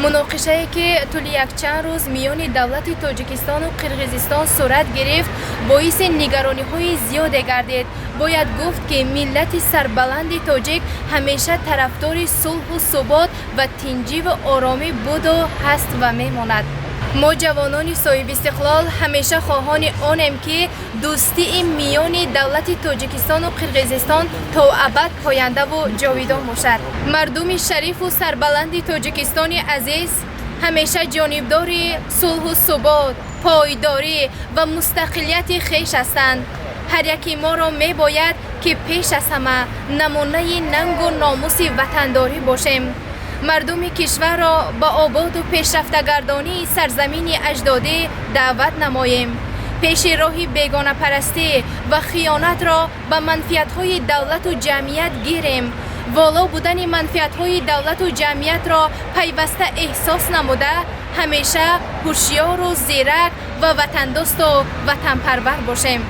Муноқишае, ки тӯли якчанд рӯз миёни давлати Тоҷикистону Қирғизистон сурат гирифт, боиси нигарониҳои зиёде гардид. Бояд гуфт, ки миллати сарбаланди тоҷик ҳамеша тарафдори сулҳу субот ва тинҷиву оромӣ буду ҳаст ва мемонад. Мо, ҷавонони соҳибистиқлол, ҳамеша хоҳони онем, ки дӯстии миёни давлати Тоҷикистону Қирғизистон то абад пояндаву ҷовидон бошад. Мардуми шарифу сарбаланди Тоҷикистони азиз ҳамеша ҷонибдори сулҳу субот, пойдорӣ ва мустақилияти хеш ҳастанд. Ҳар яки моро мебояд, ки пеш аз ҳама намунаи нангу номуси ватандорӣ бошем, мардуми кишварро ба ободу пешрафтагардонии сарзамини аҷдодӣ даъват намоем, пеши роҳи бегонапарастӣ ва хиёнатро ба манфиатҳои давлату ҷамъият гирем, воло будани манфиатҳои давлату ҷамъиятро пайваста эҳсос намуда, ҳамеша ҳушёру зирак ва ватандӯсту ватанпарвар бошем.